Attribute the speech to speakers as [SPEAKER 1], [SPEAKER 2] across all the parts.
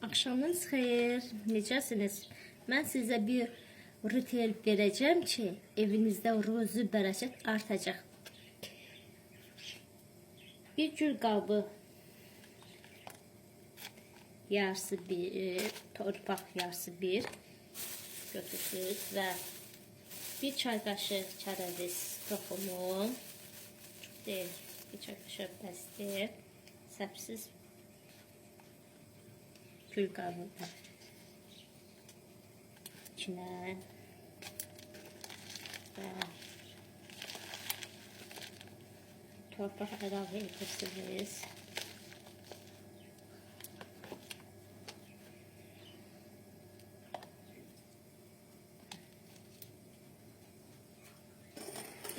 [SPEAKER 1] Axşamınız xeyir. Necəsiniz? Mən sizə bir ritüel verəcəm ki, evinizdə ruzi bərəkət artacaq. Bir gül qabı yarısı bir, torpaq yarısı bir götürsünüz və bir çay qaşığı tərəviz toxumu, çox deyil, bir çay qaşığı bəsdir. Səpsiz gül qabını içinə və torpaq əlavə edirsiniz.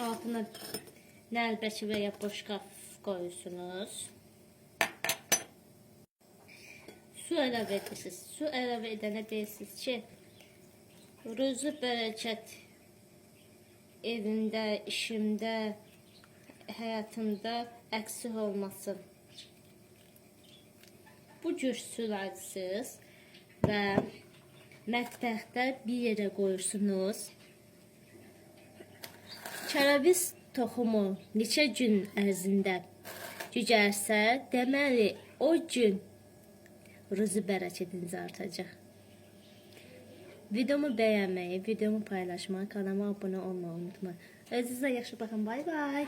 [SPEAKER 1] Altına nəlbəki və ya boşqab qoyursunuz. Su əlavə edirsiniz. Su əlavə edənə deyirsiniz ki, ruzi bərəkət evimdə, işimdə, həyatımda əksik olmasın. Bu cür sularsınız və mətbəxdə bir yerə qoyursunuz. Tərəviz toxumu neçə gün ərzində cücərsə, deməli o gün ruzi bərəkətiniz artacaq. Videomu bəyənməyi, videomu paylaşmayı, kanalıma abunə olmayı unutmayın. Özünüzə yaxşı baxın. Bay bay.